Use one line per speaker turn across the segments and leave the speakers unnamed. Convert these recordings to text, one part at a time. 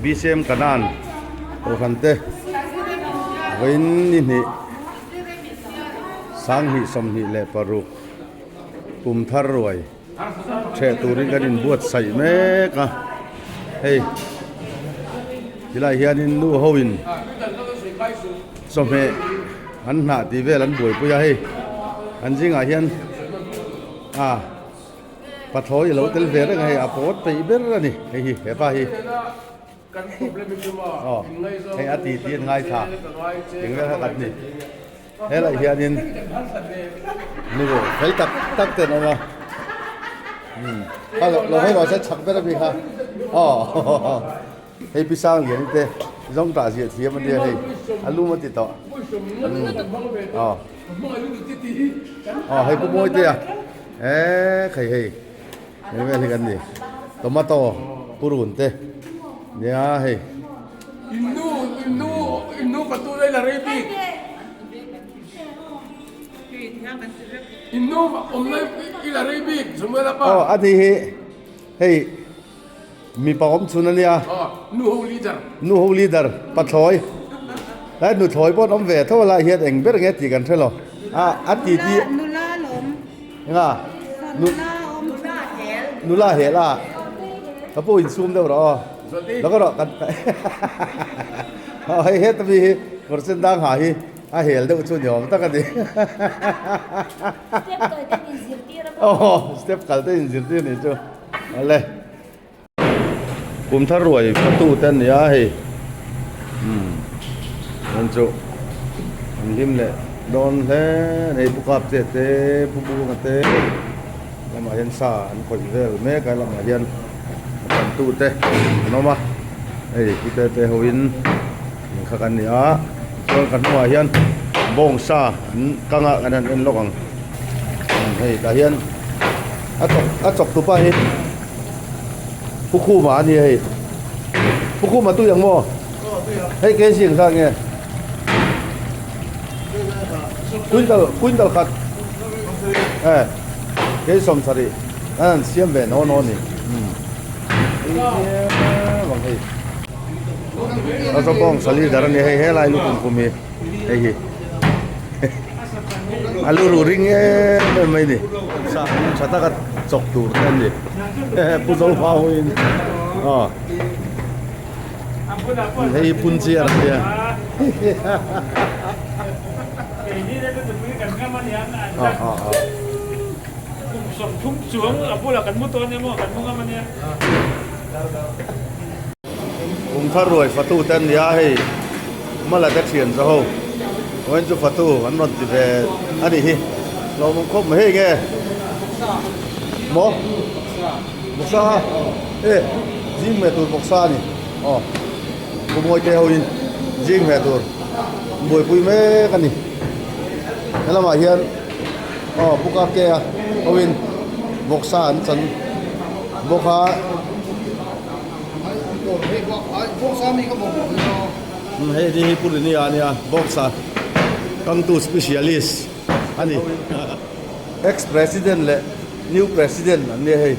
BCM Kanan Kohhran te vawiin ni hnih 2026 kum thar ruai ṭheh turin kan inbuatsaih mek a hei tilai hianin nu ho in chawhmeh an hnah tih vel an buaipui a hei an zingah hian a Pathlawi a lo tel ve reng a hei a pawt peih ber a ni hei hi hepa hi aw hei a ti ti an ngaithla eng vel kha kan ni helai hianin nu fel tak tak te an awm a umm kha lo lo hawi rawh se chhak ber ami kha aw hei pi sang lian te zawng tah ziah thiam a nia hei a lum a ti tawh umm aw. Aw hei pu mawi te a eee khai hei hei vel hi kan ni tomato purun te nia hei.
Innu innu innu ka tu lai la rei bik innu awm lai i la rei bik Samuela pa.
Aw a ni hi hei Mipa awm chhun a nia.
Nu ho leader.
Nu ho leader pathlawi. Tlai nuthlawi pawh an awm ve tho a lai hian eng ber nge tih kan hre lo. A a ti ti.
Nula lawm.
Enga?
Nula awm chhun.
Nula hel a. Ka pu insum deuh rawh aw. Lo ka rawh kan hei heta mi hi kawr sen dang ha hi a hel deuh chu ni awm tak a ni.
Step kal te in zirtir a.
Aw step kal te in zirtir nih chu. Awle. Kum thar ruai fatu te an ni a hei. Umm. An chu an hlim leh dawn hle a ni. Pu kap che te pu bunga te lamah hian sa an khawih vel mek a lamah hian a tantu te an awm a. Hei pu te te ho in engkha kan ni a chuan ka hnungah hian bawngsa an kang a kan han en lawk ang. Hei tah hian. A chawk a chawk tupa hi Pu Khuma a ni a hei Pu Khuma tui ang maw hei kg engzat nge quintal quintal khat e kg 70 an han siam ve naw naw a ni vang hei a zawng bawng sali dar a ni hei helai lukhum khum hi hei hi. A lu ruh ring em em mai ni tha taka chawk tur te an ni pu zo hma huin aw hei hi phun chiar a nia Kum thar ruai fatu te an ni a hei Mala te thian za ho vawiin chu fatu an rawn ti ve a nih hi lawmawm khawp mai hei nge maw bawksa e zing hmeh tur bawksa a ni aw khawmawi te ho in zing hmeh tur buaipui mek a ni helamah hian aw pu Kaptea ho in bawksa an chan bawk a. Hei hi Pu Rinia a nia box-a kangtu specialist a ni. Ex president leh new president an nia hei.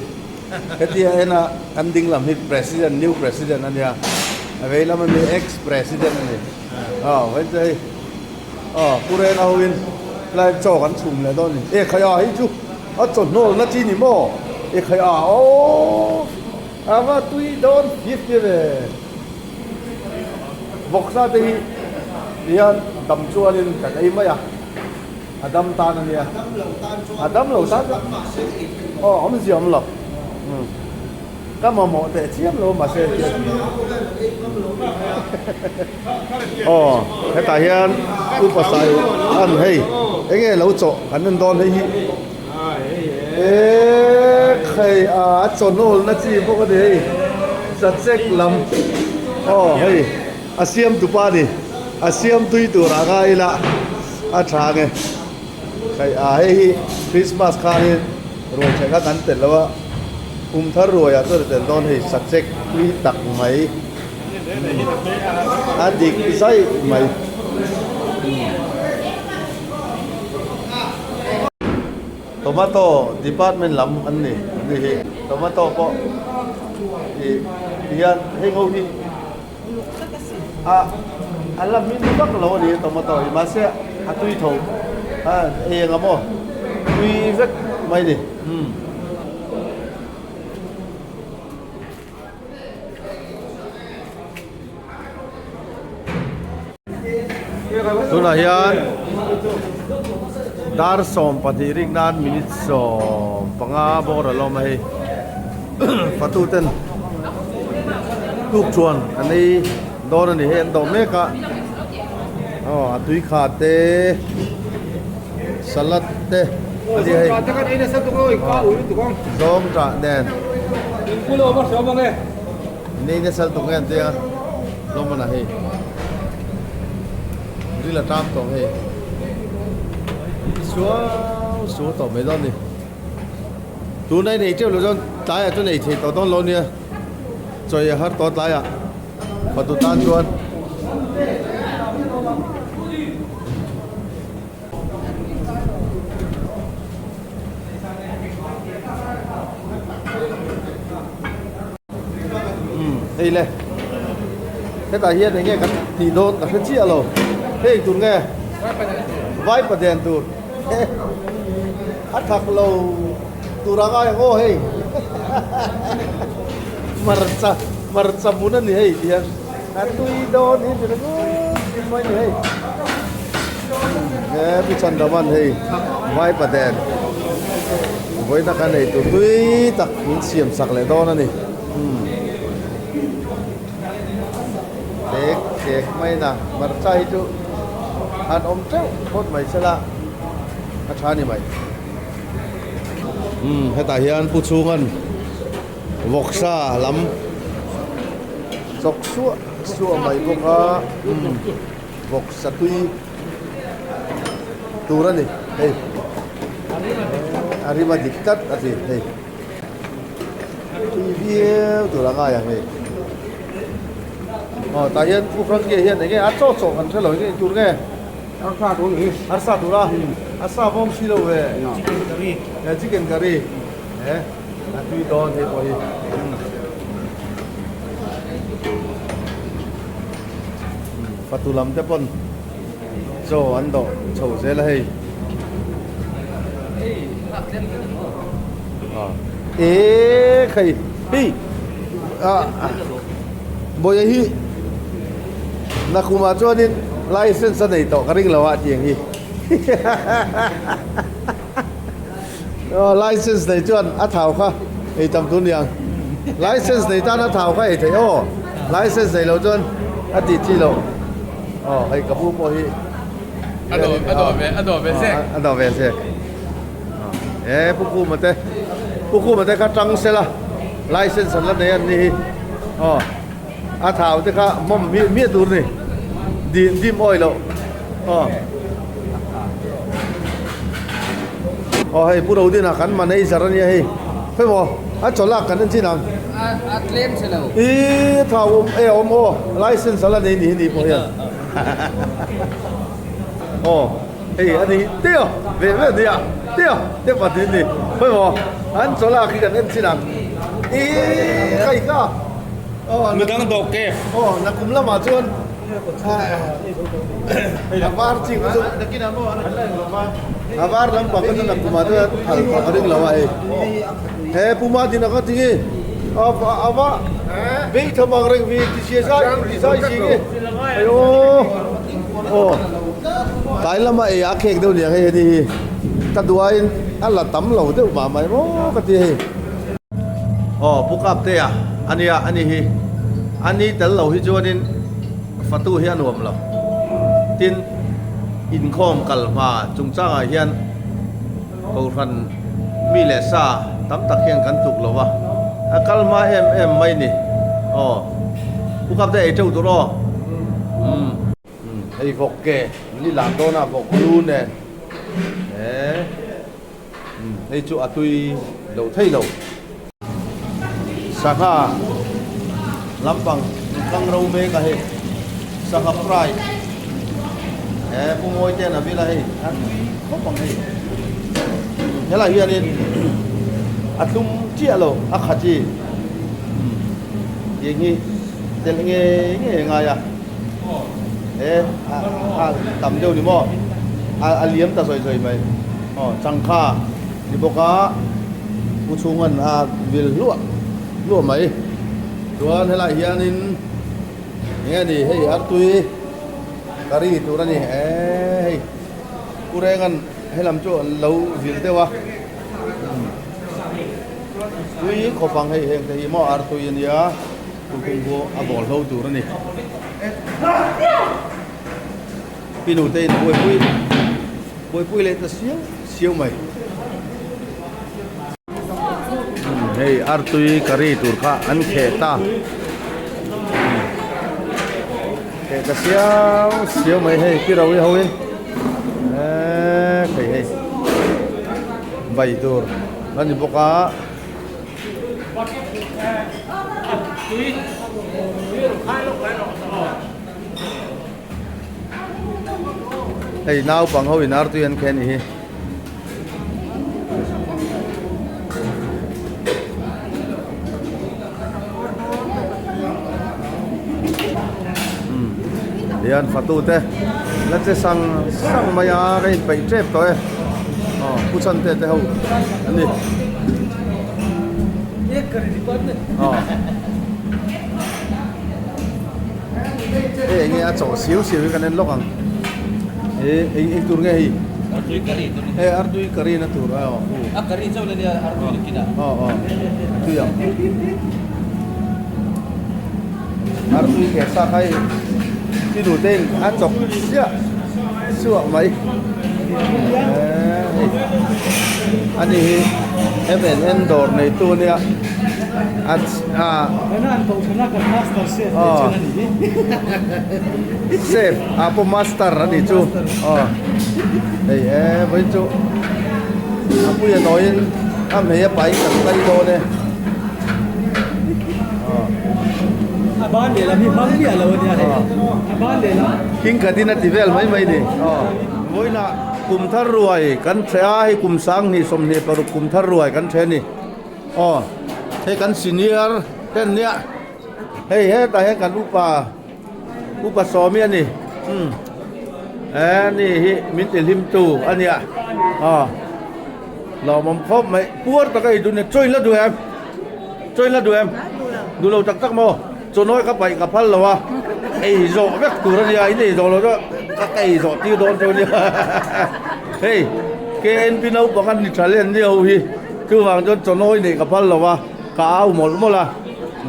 Hetia ena kan ding lam hi president new president a nia a vei lam ami ex president a ni. Aw hei chu hei aw Pu Rena hoin tlai chaw kan chhum leh dawn a ni. E khai a hei chu a chawhnawl na chi ni maw? E khai a aww. A va tui dawn fif fif e. Vawksa te hi tihian dam chuanin kan ei mai a, a dam tan a nia. A dam lo tan chuan aw awmzia awm lo. Ka mamawh teh chiam lo mahse aw hetah hian upa sai an hei enge lo chawh kan en dawn hei hi. Eee khai a a chawhnawl na chi bawk a ni hei sachek lam aw hei a siam tupa a ni a siam tui tur ah ngai ila a tha ang e khai a hei hi christmas khan in ruai theih kha kan tel lo a kum thar ruai ah chuan a tel dawn hei sachek tui tak mai a dik zai mai. Tomato department lam an ni ni hi tomato pawh ih tihian heng ho hi. A a la hmin vak lo a ni tomato hi mahse a tui tho a eng a maw tui vek mai a ni umm. Tunah hian dar 12 rik nan minute 15 bawr a lawm a hei fatu ten tuk chuan an ei dawn a ni hei an dawh mek a aw a tui kha te salad te a ni hei zawng tah nen Nei nasa lutuk nge an ti a lawmman ah hei ril a tam tawh hei suau suau tawh mai dawn a ni tuna i nei teuh loh chuan tlaiah chuan ei thei tawh dawn lo a nia chawi a har tawh tlaiah fatu tan chuan. Hei le hetah hian eng nge kan tih dawn ka hre chiah lo hei tur nge vai paden tur a thak lo tur a ngai ang aw hei hmarcha hmarcha hmun a ni hei ti hian a tui dawn hi ti ringawt mai a ni hei he pu Chandaman hei vai paden vawiina kan ei tur tui tak min siam sak leh dawn a ni. Tek tek mai na hmarcha hi chu han awm teuh phawt mai sela a tha ni mai. Umm hetah hian pu chhungan vawksa lam chawk suah suah mai bawk a umm vawksa tui tur a ni hei a rim a dik tlat a ti hei. Tui viau tur a ngai ang hei. Aw tah hian Pu Frankie hian enge a chaw chaw kan hre lo enge tur nge?
Arsa tur ni.
Arsa tur a? Arsa vawm si lo ve.
Chicken curry.
He chicken curry. He a tui dawn hei pawh hi. Fatu lam te pawn chaw an dawh chho zel a hei. E khai hei Bawiha hi nakhumah chuanin license a nei tawh ka ring lo a tiang hi license nei chuan a thau kha ei tam tur niang license nei tan a thau kha ei theih aw license nei lo chuan a tih chi loh aw hei ka pu pawh hi
A dawh a dawh ve a dawh ve zek.
A dawh ve zek. E Pu Kuma te Pu Kuma te kha tang sela license an la nei an ni hi. Aw a thau te kha mawm miah miah tur ni. Dim dim awi loh. Aw Aw hei Pu Rodina kan manager ania hei. Khawi maw a chawlak kan en chin ang.
A a tlem che lo.
I thau awm e awm aw license a la nei ni hi ni pawh hian. Aw hei a ni tio ve ve nia tio te pahnih ni khawi maw an chawlak hi kan en chin ang ih kai ka aw
midang dawk ke
aw nakum lamah chuan a var chi kha chu a var lampang kha chu nakumah chuan phal phah a ring lo a hei he puma din a kha tinge a va Bei tha mang reng ve ti sia zai ti zai si nge ayo aw tlai lama ei a khek deuh niang hei heni hi ka duain a la tam lo deuh mah mai maw ka ti hei aw pu kap te a ania ani hi ani tel lo hi chuanin fatu hi a nuam lo tin inkhawm kal hma chungchangah hian Kohhran mi leh sa tam tak hian kan tluk lo a, a kal hma em em mai ni. Aw, Pu Kapte ei teuh tur aw. Umm. Hei vawk ke ni lan dawn a vawk lu nen he hei chu a tui lo thei lo. Sangha lampang kang ro mek a hei sangha fry he pu mawi ten a vil a hei a tui khawp ang hei helai hianin a thlum chiah lo a kha chi tiang hi tel nge nge ngai a. E a tam deuh ni maw a liam ta sawi sawi mai aw changkha ni bawk a pu chhungan a vil hluah hluah mai chuan helaiah hianin eng nge ni hei artui curry tur a ni e hei pu rengan helam chu an lo vil deuh a tui khawp ang hei heng te hi maw artui a nia. Tukin pawh a bawl hlo tur a ni. Pi nute in buaipui buaipui leh ta siau siau mai. Hei artui curry tur kha an kheh ta. Kheh ta siau siau mai hei pi ro hi ho in. Eee hei hei bai tur a ni bawk a. Hei naupang ho in artui an khen hi. Hian fatu te la che sang sang mai a ka inpeih tep tawh e. Aw pu chante te ho an ni. Aw hei enge a chawh siau siau hi kan en lawk ang he eng eng tur nge hei
artui curry tur
hei artui curry na tur a aw
a curry chauh la nia artui ni kinah
aw aw tui ang artui keh sa kha hei chi nu te in a chawk chiah chhuah mai hei ani hi M and N dawr neitu ania a aw chef ah pawh master a nih chu aw hei e vawiin chu a puia nawiin a hmei a pahin kan tlai dawn e.
A ban lehlam hi hmang miah lo a nia hei a ban lehlam.
King khatin a ti vel mai mai ni. Vawiinah kum thar ruai kan ṭhe a, hei kum 20 26 kum thar ruai kan ṭhe a ni. Aw hei kan senior ten nia hei hetah hian kan upa upa sawmi a ni. Umm e ni hi min ti hlim tu a nia. Aw. Lawmawm khawp mai puar taka ei duh nia chaw in la duh em chaw in la duh em duh lo tak tak maw chaw nawi ka paih ka phal lo a ei zawh vek tur a nia in ei zawh lo chu ka ka ei zawh tir dawn chu a nia hei KNP naupang an ni tha len nia ho hi chuvang chuan chaw nawi neih ka phal lo a ka au mawlh mawlh a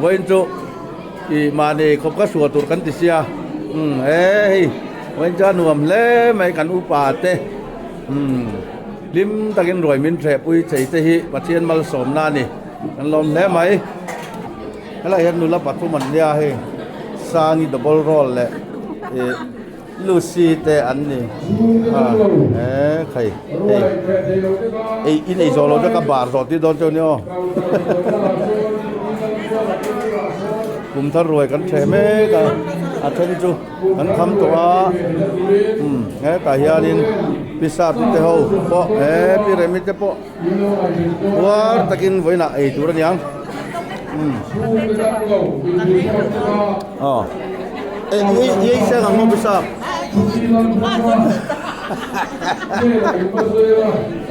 vawiin chu ih mahni khawp ka suah tur kan ti sia umm he hei vawiin chu a nuam hle mai kan upa te umm. Hlim takin ruai min hrehpui chei te hi Pathian malsawmna a ni. Kan lawm hle mai. Helai hian nula pathum an nia hei Sangi double roll leh ih Lucy te an ni. A e khai hei ei in ei zawh loh chu ka bar zawh tir dawn cheu ni aw. Kum thar ruai kan hreh mek a a then chu kan kham tawh a umm hetah hianin pi sap te ho pawh he pi remi te pawh uar takin vawiinah ei tur a niang umm aw eng i ei seng ang maw pi sap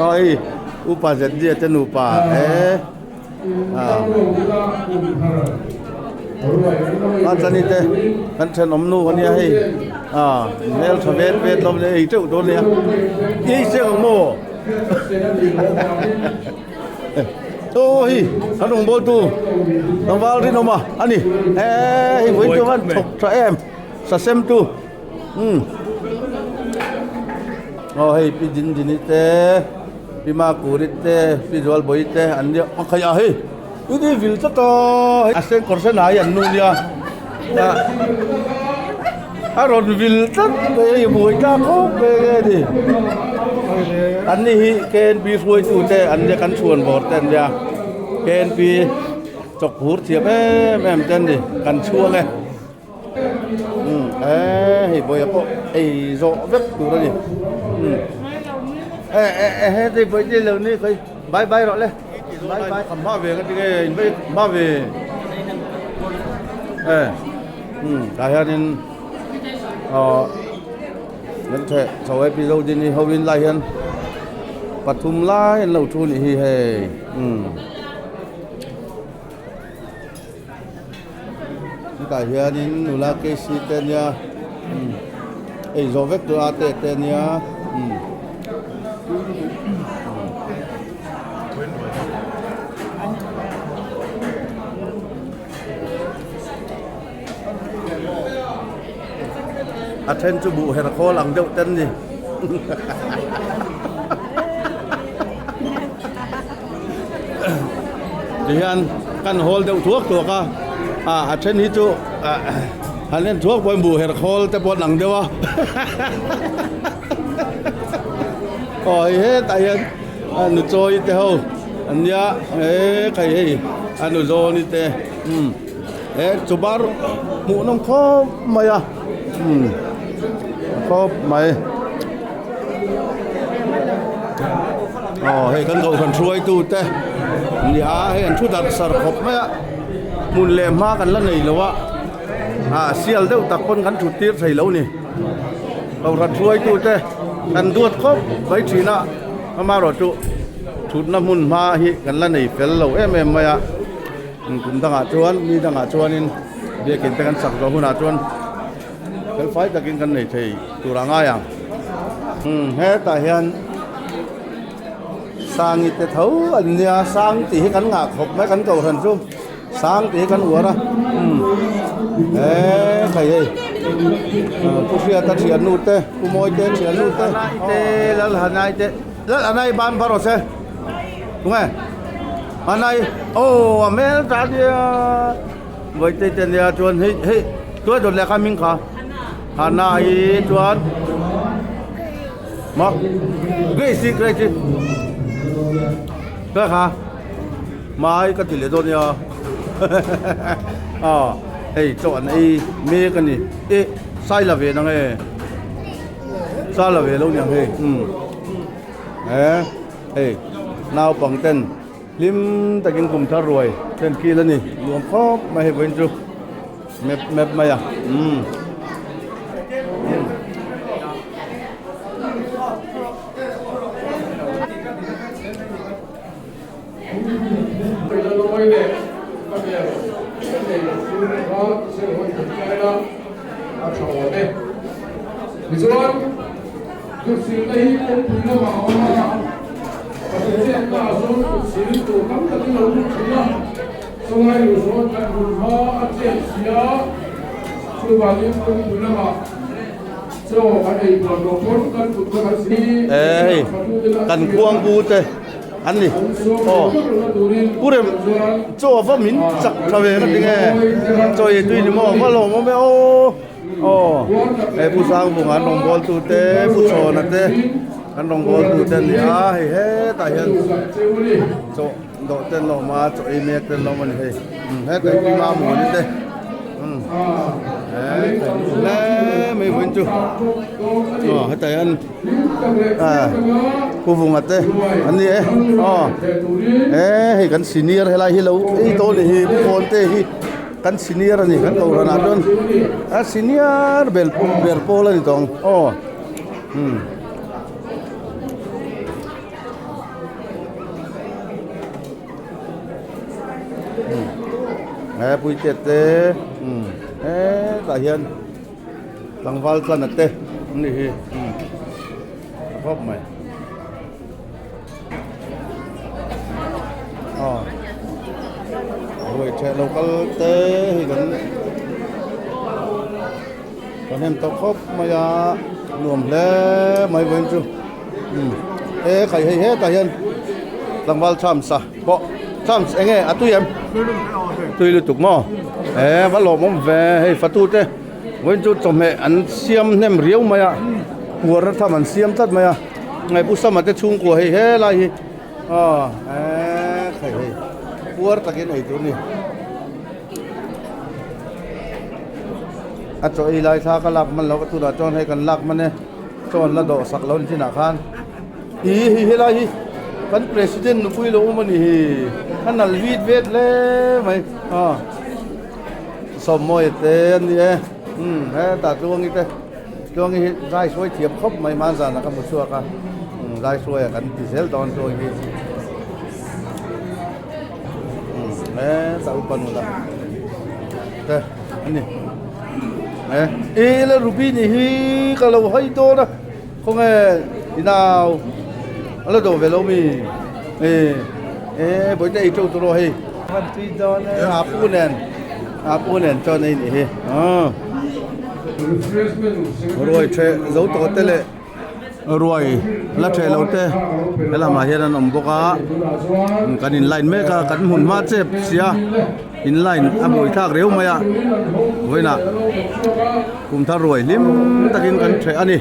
aw hei upa zet te nupa he. A chani te kan thenawm nu ania hei a hmel tha vet vet lo le ei teuh dawn nia ei chiang ang maw aw hei kan rawn bawl tu tlangval rinawm a ani e hei vawiin chu a thawk tha em sasem tu umm aw hei pi din dini te. Pi Makuri te, Pi Zualbawi te an nia a khai a hei i ni vil tlat a hei a sen kawr sen ha hi an nu nia a rawn vil tlat mai a hei buai ta khawp mai nge ni an ni hi KNP hruaitu te an nia kan chhuan bawr te an nia KNP chawk phur thiam em em te an ni kan chhuang e. Umm eee hei bawih pawh ei zawh vek tur a ni umm e e e heti bawih te lo ni khawi bye bye rawh le bye bye ka hma ve nga tinge in vai hma ve e umm tah hianin. Aw kan theh chho e pi Zodini ho in lai hian pathum lai an lo thu a nih hi hei umm hetah hianin nula KC te ania umm ei zawh vek tur a te te ania umm. A then chu buh her khawl ang deuh ten ni. Tihian kan hawl deuh thuak thuak a, ah a then hi chu ah han en thuak pawhin buh her khawl te pawh an ang deuh a. Aw hei hetah hian a nuchawi te ho an nia he khai hei a nuzawni te umm he chu bar hmuh nawm khawp mai a umm khawp mai aw hei kan kohhran hruaitu te an ni a hei an thu darh sar khawp mai a hmun leh hma kan la nei lo a ah sial deuh tak pawn kan thut tir thei lo a ni. Kohhran hruaitute kan duat khawp mai thin a, amaherawhchu thutna hmun hma hi kan la nei fel lo em em mai a, kum dangah chuan mi dangah chuanin biakin te kan sak zawh hunah chuan fel fai takin kan nei thei tur a ngai ang. Umm hetah hian Sangi te tho an nia, Sang tih hi kan ngah khawp mai kan kohhran chu. Sang tih hi kan uar a umm eee khai hei Pu Hriata thiannu te Pu Mawite thiannu te te Lalhanai te Lalhanai ban phar rawh se tunge Hanai aw a hmel ta nia Mawite te nia chuan hei hei tuai dawt leh kha hming kha Hanai chuan maw Grace Grace tuai kha. Mai ka ti leh dawn nia aw hei chaw an ei mek a ni eh sai la ve nang e sa la ve lo niang hei umm he hei naupang ten hlim takin kum thar ruai then kil a ni nuam khawp mai hei vawiin chu map map mai a umm. Hei kan khuangpu te. An ni. Aw. Pu Rem, chaw va min chak tha ve ka ti nge. Chaw ei tui ni maw? Va lawm awm e aw. Aw. Hei Pu Sangvunga an rawngbâwl tu te, Pu Chhawna te an rawngbâwl tu te an ni a, hei hetah hian chaw dawh te an lo awm a, chaw ei mek te an lo awm a ni hei. Hetah hi Pi Mamawni te. He mai vawiin chu. Aw hetah hian. Pu Vunga te an ni e aw he hei kan senior helai hi lo ei tawh ni hi Pu Kawn te hi kan senior a ni kan kohhran ah chuan a senior ber ber pawl a ni tawh ang aw umm. He puite te umm hetah hian. Tlangval tlan a te an nih hi a khawp mai aw ruai theh lo kal te hi kan kan hem tawh khawp mai a nuam hle mai vawiin chu e khai hei hetah hian tlangval chhamsa pawh chhams eng nge a tui em tui lutuk maw e va lawmawm ve hei fatu te. Vawiin chu chawhmeh an siam hnem riau mai a, puarna tham an siam tlat mai a, ngai Pu Sama te chhungkua hei helai hi aw eee khai hei puar takin ei tur a ni. A chaw ei lai thla ka lak hman lo ka tunah chuan hei kan lak hman e, chaw an la dawh sak lo ni chinah khan ih hei helai hi kan president nupui lo awm a ni hi, a nal vit vet hle mai aw. Sawmmawi te an ni e umm hetah tluangi te. Tluangi hi zai suai thiam khawp mai hman zanah ka hmu chhuak a, zai suaia kan ti zel dawn Tluangi hi. He ta upa nula te ani e e la ruby ni hi ka lo hai dawn a khawnge inau a la do ve lo mi e e bawihte ei teuh tur aw hei van tui dawn e a pu nen a pu nen chuan ei nih hi ruai theh zo tawh te leh Ruai la ṭheh lo te he lamah hian an awm bawk a kan in line mek a kan hmun hma chep sia in line a buai thlak riau mai a vawiinah kum thar ruai hlim takin kan ṭheh a ni.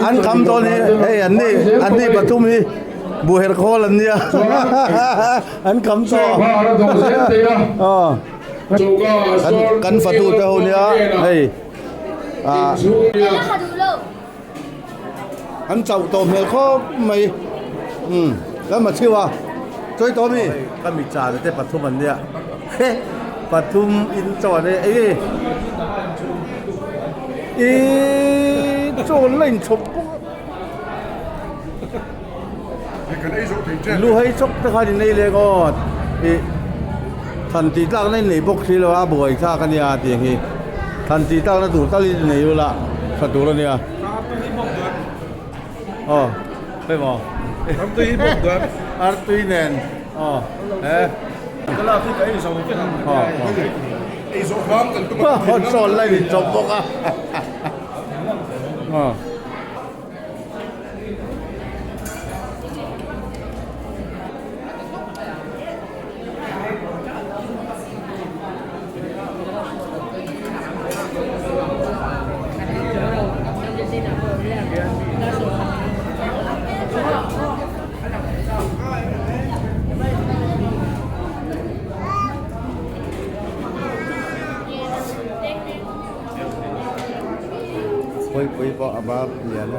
An kham dawn hi hei an ni an ni pathum hi buher khawl an nia an kham tawh aw kan fatu te ho nia hei ah an chauh tawh hmel khawp mai umm kan ma chhiu a chawi tawh ami ka mi chal te pathum an nia pathum in chaw an ei eng nge ihh chaw la inchhawp bawk a lu hei chawk te khan in ei leh ngawt ih than tih tlak na in nei bawk si lo a buai thlak a nia tih hi than tih tlak na tur tal in nei ula tha tur a nia aw hei maw artui nen aw he aw chaw la in chawp bawk a aw. Kawipui pawh a bar lian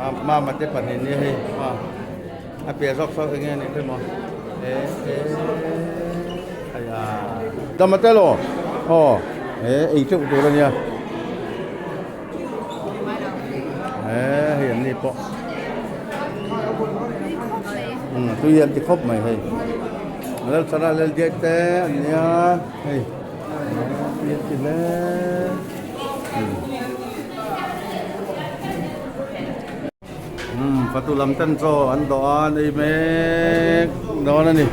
a mama te pahnih nia hei a piah zawk zawk eng nge a nih hre maw e e aiah tomato aw he ei teuh tur a nia e hei an ni pawh tui an ti khawp mai hei Lalchhana Laldiai te an nia hei. Fatu lam ten chaw an dawh a nei mek dawn a ni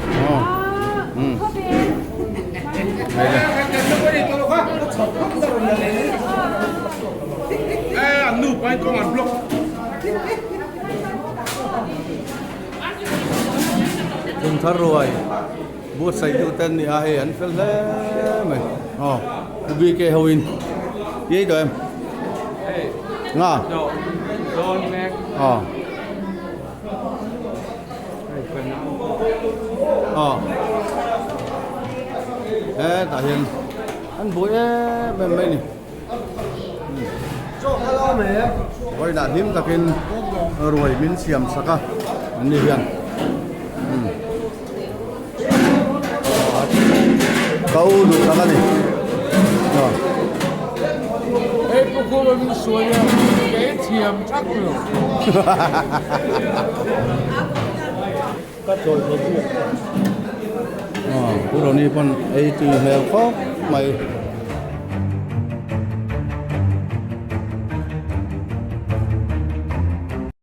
Kumthar ruai. Buatsaih tu te an ni a hei an fel hle mai aw U BK ho in i ei tawh em nga aw aw hetah hian an buai em em mai a ni vawiinah hlim takin ruai min siam sak a an ni hian. Ka u duh tak a ni.
Hei pu Khuma min suai a, kei thiam thak lo.
Ka chawi thei chu.
Pu Ronnie pawn ei tui hmel khawp mai.